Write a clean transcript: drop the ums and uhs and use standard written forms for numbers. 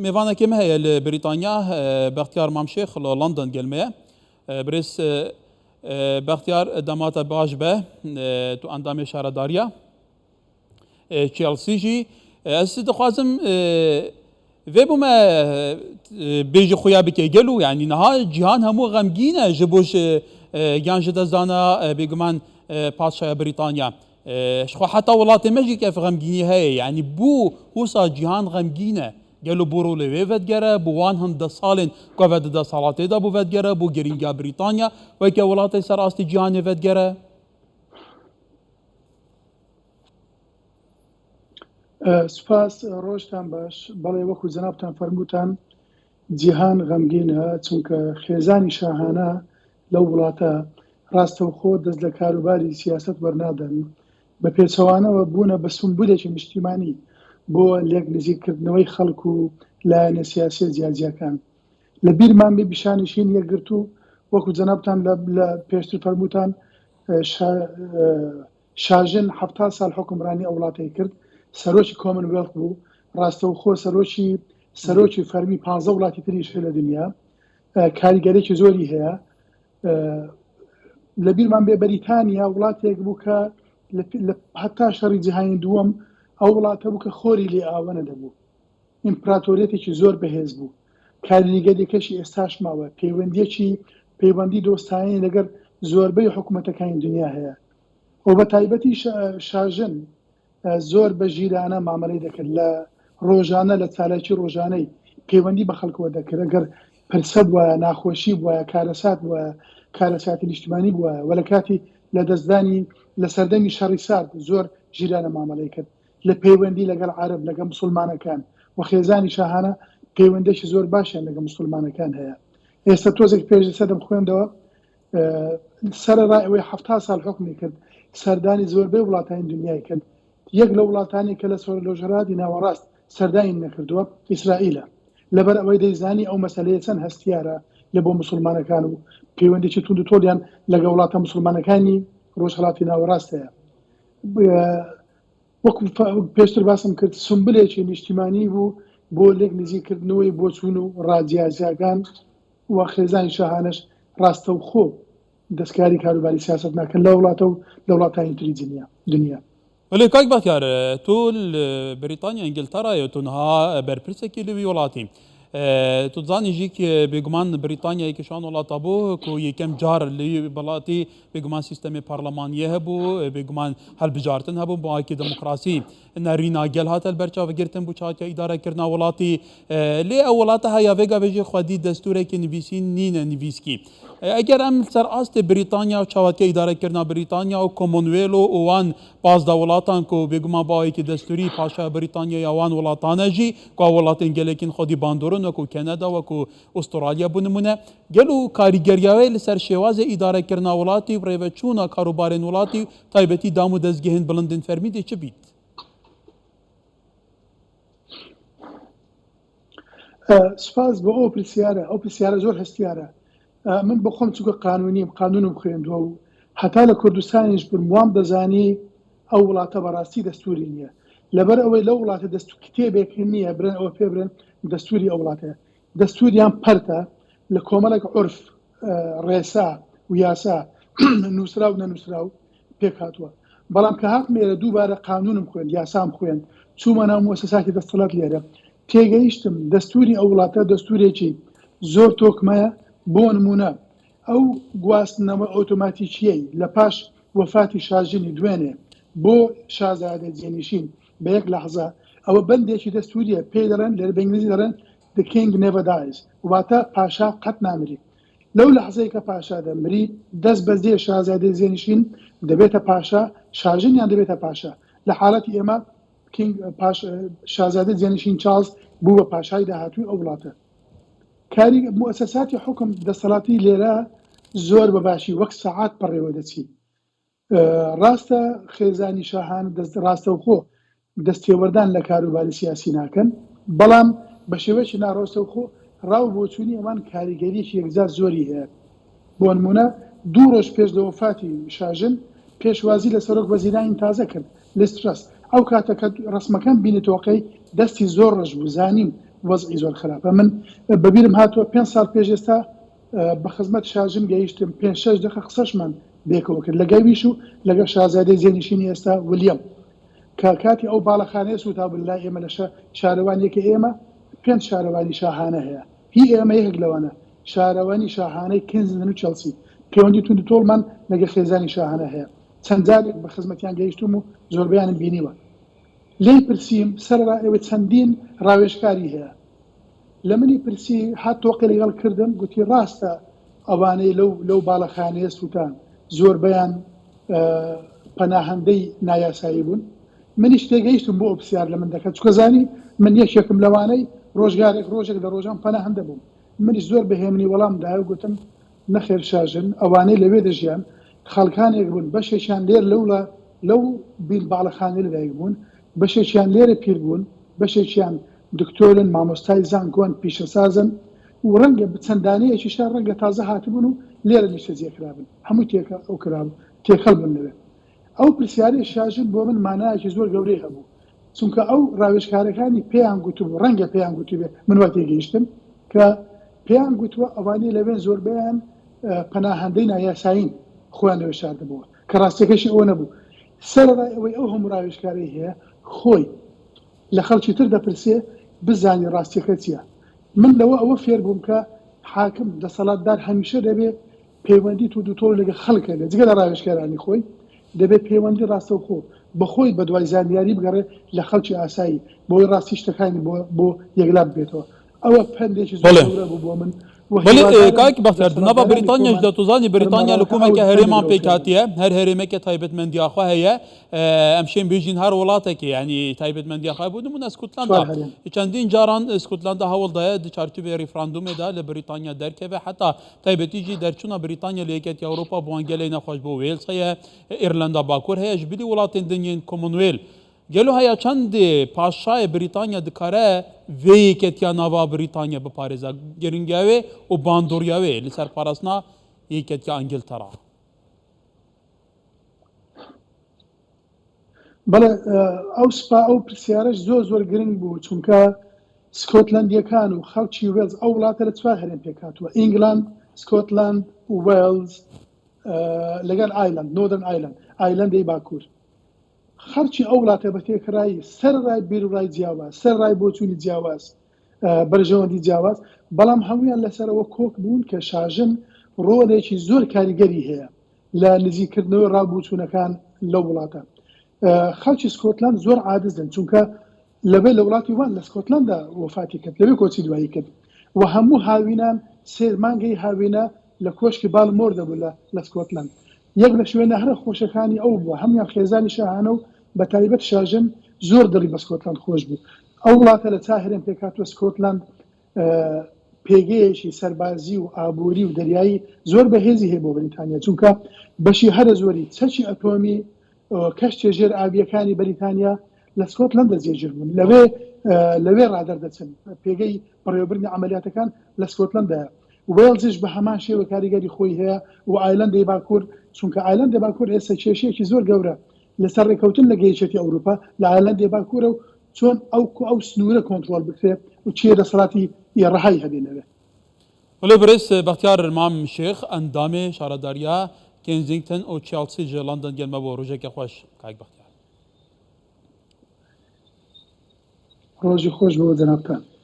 Mêvanekê me heye li Brîtanya, Bextiyar Mamşêx li London gel me ye. Birêz Bextiyar dema te baş be, tu endamê şaredariya Chelsea jî. Ez dixwazim vê bo me bêjî xuya bike gelo yanî niha cîhan hemû xemgîn e ji bo ji yan ji dest dana bêguman padşaya Brîtanya. Ji xwe heta welatê me jî kef xemgînî heye yanî bû wisa cîhan xemgîn e. Gelo bo rolê wê vedigere, bo wan hin deh salên ku ev di desthilatê de bû vedigere, bo girîngiya Brîtanya weke welatê ser astê cîhanê vedigere? Spas, rojtan baş. Belê wekû cenabtan fermûtan cîhan xemgîn e çunke xêzanî şahane لەو وڵاتە ڕاستەوخۆ دەست لە کاروباری سیاسەت وەرنادەن، بە پێچەوانەوە بوونە بە سومبولێکی نیشتیمانی بۆ لێک نزیککردنەوەی خەڵک و لایەنە سیاسیە جیاجیاکان. لە بیرمان بێ شانشینی یەکگرتوو وەکو جەنابتان لە پێشتر فەرمووتان شاژن 70 ساڵ حوکمڕانی ئەو وڵاتەی کرد، سەرۆکی کۆمنوێڵت بوو، ڕاستەوخۆ سەرۆکی سەرۆکی فەرمی 15 وڵاتی تریش هەیە لە دنیا. کاریگەرێکی زۆری هەیە لە بیرمان بێ بەریتانیا وڵاتێک بوو کە هەتا شەڕی جیهانی دووەم ئەو وڵاتە بوو کە خۆری لێ ئاوە نەدەبوو ئیمپراتۆریەتێکی زۆر بەهێز بوو کاریگەریەکەشی ئێستاش ماوە پەیوەندیەکی پەیوەندی دۆستانەی لەگەر زۆربەی حکوومەتەکانی دنیا هەیە و بە تایبەتی شاژن زۆر بە ژیرانە مامەلەی دەکرد لە ڕۆژانە لە چالاکی ڕۆژانەی پەیوەندی بە خەڵکەوە دەکرد ئەگەر پرسە بوایە ناخۆشی بوایە کارەسات بوایە کارەساتی نیشتمانی بوایە وە لە کاتی لە دەستدانی لە سەردەمی شەڕی سارد زۆر ژیرانە مامەلەی کرد لە پەیوەندی لەگەڵ عەرەب لەگەڵ مسوڵمانەکان و خێزانی شاهانە پەیوەندێکی زۆر باشیان لەگەڵ مسوڵمانەکان هەیە ئێستا تۆزێک پێش سەدەم خوێندەوە سەرەڕای ئەوەی 70 ساڵ حوکمی کرد، سەردانی زۆربەی وڵاتانی دنیای کرد، یەک لە وڵاتانی کە لە رۆژهەڵاتی ناوەڕاست سەردانی نەکردووە ئیسرائیلە، لەبەر ئەوەی دەیزانی ئەو مەسەلەیە چەند هەستیارە لە بۆ موسڵمانەکان و پەیوەندیی توندوتۆڵیان لەگەڵ وڵاتە موسڵمانەکانی رۆژهەڵاتی ناوەڕاست هەیە. وەکو پێشتر باسم کرد سومبلێکی نیشتیمانی بوو بۆ لێک نزیککردنەوەی بۆچوون و ڕا جیاجیاکان و خێزانی شاهانەش ڕاستەوخۆ دەستکاری کاروباری سیاسەت ناکەن لە وڵاتە و لە وڵاتانی تری دنیا. وەلێ کاک بەختیار تۆ لە بریتانیا ئینگلتەرایە تۆ نها بەرپرسێکی لە وی وڵاتی تو دزانی ژی بێگومان بریتانیا یەکیشان وڵاتا بوو کو یەکەم جار لە وڵاتی بێگومان سیستەمی پەرلەمانیە هەبوو بێگومان هەلبژارتن هەبوو بۆ ئاکی دموکراسی نەرینە گەل هاتە بەرچاو گرتن بوو چاکە ئیدارەکردنا وڵاتی لێ ئەو وڵاتە هەیە ڤێگا بێژی خودی دەستورێکی نویسین نینە نویسکی ئەگەر ئەم سەر ئاستێ بریتانیا و چاوەتیە ئیدارەکردنا بریتانیا و کۆمۆنوێل و ئوان 15 وڵاتان کو بێگومان باوەیەکی دەستوری پاشا بریتانیا یا وان وڵاتانە ژی کو وڵاتên gelekîn xwedî bandorin wekû Keneda wekû Ustralya bû nimûne gel û karîgeriya wê li ser şêwazê îdarekirina welatî û rêveçûna karûbarên welatî û taybetî dam û dezgehên bilindên fermî dê çi bît? سوپاس بۆ ئەو پرسیارە، ئەو پرسیارە زۆر هەستیارە. من بۆ خۆم چونکە قانوونیم، قانوونم خوێندووە و هەتا لە کوردستانیش بووم وام دەزانی ئەو وڵاتە بەڕاستی دەستووری نییە. لەبەر ئەوەی لەو وڵاتە دەست کتێبێک نییە برێن ئەوە پێ برێن دەستووری ئەو وڵاتەیە. دەستووریان پەرتە لە کۆمەڵێک عورف، ڕێسا و یاسا نووسراو و نەنووسراو پێکهاتووە. بەڵام کە هاتم ئێرە دووبارە قانوونم خوێند، یاسام خوێند، چوومە ناو موئەسەساتی دەستەڵات لێرە، تێگەیشتم دەستووری ئەو وڵاتە دەستوورێکی زۆر تۆکمەیە، بۆ نموونە ئەو گواستنەوە ئۆتۆماتیکییەی لە پاش وەفاتی شاژنی دوێنێ بۆ شازادە جێنشین بە یەک لەحزە، ئەوە بەندێکی دەستوورییە، پێی دەڵێن لێرە بە ئینگلیزی دەڵێن The King Never Dies واتە پاشا قەت نامری. لەو لەحزەی کە پاشا دەمری، دەست بەجێ شازادەی جێنشین دەبێتە پاشا، شاژنیان دەبێتە پاشا. لە حاڵەتی ئێمە King پاش شازادەی جێنشین چارڵز بوو بە پاشای داهاتووی ئەو وڵاتە. کاری موئەسەساتی حوکم دەسەڵاتی لێرە زۆر بە باشی وەک سەعات بەڕێوە دەچی. ڕاستە خێزانی شاهان دەست ڕاستەوخۆ دەستێوەردان لە کاروباری سیاسی ناکەن، بەڵام بە شێوەیەکی ناڕاستەوخۆ ڕا و بۆچوونی ئەوان کاریگەرییەکی یەکجار زۆری هەیە. بۆ نموونە دوو ڕۆژ پێش لە وەفاتی شاژن پێشوازی لە سەرۆک وەزیرانی تازە کرد، لیز ترەس. ئەو کاتە کە ڕەسمەکەم بینی تۆقەی دەستی زۆر ڕەش بوو، زانیم. وەزعی زۆر خراپە. من بەبیرم هاتووە پێنج ساڵ پێش ئێستا بە خزمەت شاژن گەیشتم، پێنج شەش دەقە قسەشمان بێکەوە کرد لەگەڵ ویش و لەگەڵ شازادەی جێنشینی ئێستا ولیەم کە کاتی ئەو باڵەخانەیە سووتابوو لەلای ئێمە لە شارەوانیەکەی ئێمە پێنج شارەوانی شاهانە هەیە هی ئێمە یەکێک لەوانە شارەوانی شاهانەی کێنزینگتن و چێڵسی پەیوەندی توندوتۆڵمان لەگەڵ خێزانی شاهانە هەیە چەند جارێک بە خزمەتیان گەیشتووم و زۆربەیانم بینیوە لێی پرسیم سەرەڕای ئەوەی چەندین ڕاوێژکاری هەیە لە منی پرسی هات تۆقی لەگەڵ کردم گوتی ڕاستە ئەوانەی لەو لەو باڵەخانەیە سووتان زۆربەیان پەناهەندەی نایاسایی بوون منیش تێگەیشتم بۆ ئەو پرسیار لە من دەکات چونکە زانی من یەکێکم لەوانەی ڕۆژگارێک ڕۆژێک لە ڕۆژان پەناهەندە بووم منیش زۆر بە هێمنی وەڵام دایە و گوتم نەخێر شاژن ئەوانەی لەوێ دەژیان خەڵکانێک بوون بەشێکیان لێر لەو لەو بیل باڵەخانەی لەدایک بوون بەشێکیان لێرە پیر بوون بەشێکیان دکتۆرن مامۆستای زانکۆن پیشەسازن و ڕەنگە چەند دانەیەکیشیان ڕەنگە تازە هاتبوون و لێرە نیشتەجێ کرابن هەمووی تێکەڵ ئەو کرابوو تێکەڵ بوون لەوێ ئەو پرسیارەی شاژن بۆ من مانایەکی زۆر گەورەی هەبوو چونکە ئەو ڕاوێژکارەکانی پێیان گوتبوو ڕەنگە پێیان گوتبێ من وا تێگەیشتم کە پێیان گوتووە ئەوانەی لەوێن زۆربەیان پەناهەندەی نایاسایین خۆیان لەوێ شاردبووە کە ڕاستیەکەشی ئەوە نەبوو سەرەڕای ئەوەی ئەو هەموو ڕاوێژکارەی هەیە خۆی لە خەڵکی تر دەپرسێ بزانی ڕاستیەکە چیە من لەوە ئەوە فێر بووم کە حاکم دەسەڵاتدار هەمیشە دەبێ پەیوەندی توندوتۆڵ لەگەڵ خەڵک هەبێت جگە لە ڕاوێژکارانی خۆی دەبێت پەیوەندی ڕاستەوخۆ بەخۆی بەدوای زانیاری بگەڕێ لە خەڵکی ئاسایی بۆی ڕاستی شتەکانی بۆ بۆ یەکلا ببێتەوە ئەوە پەندێکی زۆر بەڵێ گەورە بوو بۆ من و بەڵێ هیوادارم کاک بەختیار di nava دەسەڵاتدارانی Brîtanyayê خۆمان de tu zanî Brîtanya li فەرمانڕەواکان ئەو komeke پەندە herêman لەوە pêk فێر بن. hatiye her herêmeke taybetmendiya xwe heye Em şên bêjin her welatekê yanî taybetmendiya xwe bû nimûne Skotlanda Çar herêm. Çendîn caran Skotlanda hewl daye di çarçoveyê referandûmê de li Brîtanya derkeve heta taybetî jî derçûna Brîtanya li Yeketiya Ewropa bi wan gelê nexweş bû Wales heye Îrlanda Bakur heye ji bilî welatên din yên Commonwealth Gelo heya çendê paşayê Brîtanya dikare vê yeketiya nava Brîtanya biparêze giringiya wê û bandoriya wê li ser parastina yeketiya Îngiltera? بەڵێ ئەو سپا ئەو پرسیارەش زۆر زۆر گرنگ بوو چونکە سکۆتلەندیەکان و خەڵکی وێڵز ئەو وڵاتە لە چوار هەرێم پێکهاتووە ئینگلاند سکۆتلەند و وێڵز لەگەڵ ئایلەند نۆدرن ئایلەند ئایلەندی باکوور خەڵکی ئەو وڵاتە بە تێکڕایی سەرڕای بیروڕای جیاواز سەرڕای بۆچوونی جیاواز بەرژەوەندی جیاواز بەڵام هەمویان لەسەرەوە کۆک بوون کە شاژن ڕۆڵێکی زۆر کاریگەری هەیە لە نزیککردنەوەی ڕا و بوچوونەکان لەو وڵاتە. خەڵکی سکۆتلەند زۆر عادزن چونکە لەوێ لە وڵاتی وان لە سکۆتلەندا وەفاتی کرد لەوێ کۆچی دوایی کرد و هەموو هاوینان سێ مانگەی هاوینە لە کۆشکی بالمۆر دەبوو لە لە سکۆتلەند یەک لە شوێنە هەرە خۆشەکانی ئەو بووە هەمویان خێزانی شاهانە و بە تایبەت شاژن زۆر دڵی بە سکۆتلەند خۆش بوو ئەو وڵاتە لە چا هەرێم پێکهاتووە سکۆتلەند پێگەیەکی سەربازی و ئابووری و دەریایی زۆر بەهێزی هەیە بۆ بەریتانیا، چونکە بەشی هەرە زۆری چەکی ئەتۆمی کەشتیە ژێر ئاوییەکانی بەریتانیا لە سکۆتلەندە جێگیر بوون، لەوێ لەوێ ڕادەردەچن، پێگەی بەڕێوەبردنی عەمەلیاتەکان لە سکۆتلەندایە. وێڵزیش بە هەمان شێوە کاریگەری خۆی هەیە و ئایلەندی باکوور، چونکە ئایلەندی باکوور ئێستا کێشەیەکی زۆر گەورە لەسەر ڕێککەوتن لەگە یەکێتی ئەوروپا لە ئایلەندی باکوورە و چۆن ئەو ئەو سنوورە کۆنترۆڵ بکرێ و کێ دەسەڵاتی ی ڕەهای هەبێ لەوێ. بەڵێ بەرێز بەختیار مام شێخ ئەندامێ شارەدارییا کێنزینگتن و چێڵسی ژە لەندەن گەل مەبۆ ڕوژێکێ خوەش کاک بەختیار. ڕۆژی خۆش بۆ جەنابتان.